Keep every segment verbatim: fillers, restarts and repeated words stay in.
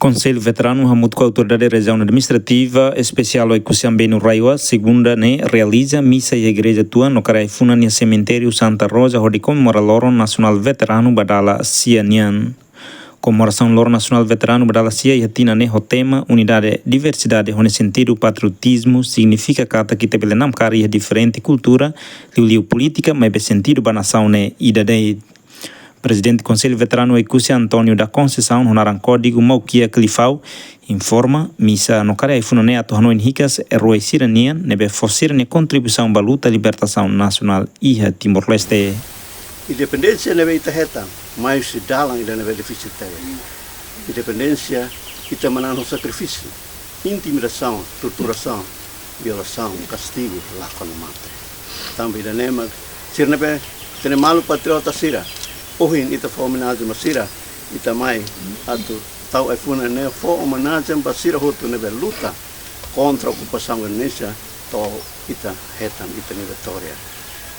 Konsellu Veteranu hamutuk ho Autoridade Rejiaun Administrativa Espesiál Oekusi Ambenu RAEOA, segunda ne'e realiza misa iha igreja tuan no kari ai-funan iha semitériu Santa Rosa hodi komemora Loron Nasionál Veteranu ba dala sia nian. Komemorasaun Loron Nasionál Veteranu ba dala sia iha tinan ne'e ho tema Unidade Diversidade ho nia sentidu patriotizmu signifika katak ita bele namkari iha diferente kultura, liuliu polítika, maibé sentidu ba nasaun ne'e ida de'it. Prezidente Konsellu Veteranu Oekusi António da Conceição ho naran kódigu Maukia Clifau informa, misa no kari ai-funan ne'e atu hanoin hikas eroi sira-nian ne'ebé fó sira-nia kontribuisaun ba luta libertasaun nasionál iha Timor-Leste. Independénsia ne'ebé ita hetan, mai husi dalan ida ne'ebé difisil tebes. Independénsia ita manán ho sakrifísiu, intimidasaun, torturasaun, violasaun, kastigu, lakon mate. Tanba ida-ne'e mak sira ne'ebé ita-nia maluk patriota sira, ohin ita fó omenajen ba sira, ita mai atu tau ai-funan ne'e fó omenajen ba sira hotu ne'ebé luta kontra okupasaun Indonézia to'o ita hetan ita-nia vitória.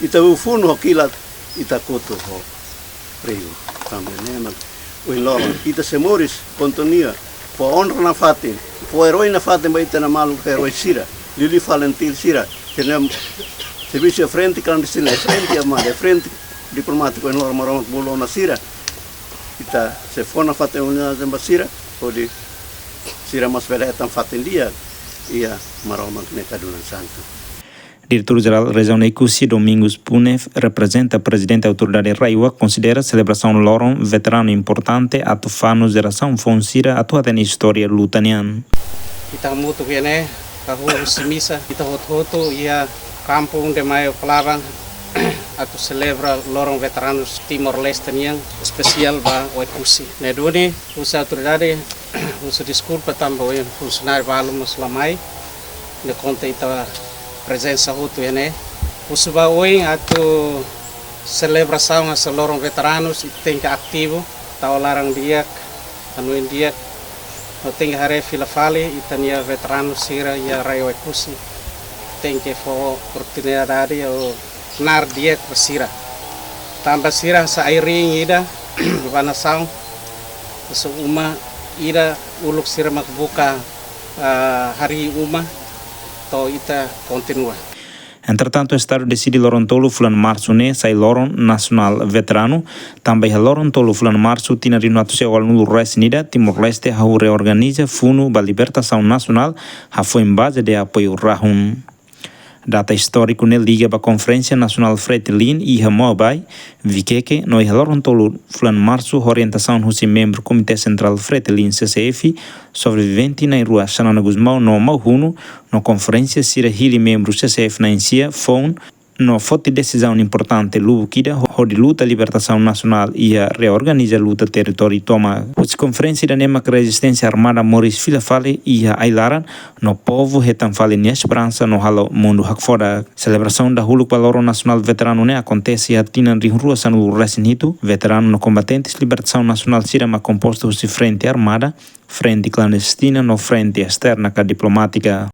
Ita funu ho kilat, ita kotu ho pregu. Tanba ne'e mak ohin loron ita sei moris kontinua fó onra nafatin, fó eroi nafatin ba ita-nia maluk eroi sira, liuliu FALINTIL sira, sira-nia servisu iha frente klandestina, frente armada, frente diplomátiku, ohin loron Maromak bolu ona sira. Ita sei fó nafatin omenajen ba sira, hodi sira mós bele hetan fatin di'ak iha Maromak nia kadunan santu. Diretór Jerál Rejiaun Oekusi, Domingos Punef, reprezenta Prezidente Autoridade RAEOA, konsidera selebrasaun Loron Veteranu importante atu fanu jerasaun foun sira atu hatene istória luta nian. Ita hamutuk iha ne'e, hahú husi misa, ita hotu-hotu iha Kampung de Maio Palabang atu selebra Loron Veteranus Timor-Leste nian, espesiál ba Oekusi. Ne'e duni, husi autoridade, husu deskulpa tanba ohin funsionáriu balu mós la mai, ne'e konta ita prezensa hotu iha ne'e. Husu ba oin atu selebrasaun hanesan Loron Veteranus, ita tenke ativu, tau laran di'ak, hanoin di'ak, no tenke haree fila fali ita-nia veteranu sira iha RAEOA Oekusi, tenke fó oportunidade ou knaar di'ak ba sira. Tanba sira hanesan ai-riin ida ba nasaun, hanesan uma ida uluk sira mak buka, ah, harii uma, to'o ita kontinua. Entretantu, Estadu deside loron tolu fulan Marsu ne'e sai Loron Nasionál Veteranu, tanba iha loron tolu fulan Marsu tinan rihun atus sia ualunulu resin ida, Timor-Leste hahú reorganiza funu ba libertasaun nasionál, hafoin baze de apoiu rahun. Data istóriku ne'e liga ba Konferénsia Nasionál FRETILIN iha Maubai, Vikeke, no iha loron tolu fulan Marsu, ho orientasaun husi membru Komité Sentrál FRETILIN CCF, sobrevivente na'in-rua Xanana Gusmão no Mau Hunu, no konferénsia sira hili membru CCF na'in-sia foun, no foti desizaun importante lubuk ida ho-, hodi luta libertasaun nasionál iha reorganiza luta territóriu tomak. Husi konferénsia ida-ne'e mak rezisténsia armada moris fila fali iha ai-laran, no povu hetan fali nia esperansa no halo mundu hakfodak. Selebrasaun dahuluk ba Loron Nasionál Veteranu ne'e akontese iha tinan rihun rua sanulu resin hitu. Veteranu no kombatentes libertasaun nasionál sira mak kompostu husi frente armada, frente klandestina no frente esterna ka diplomátika.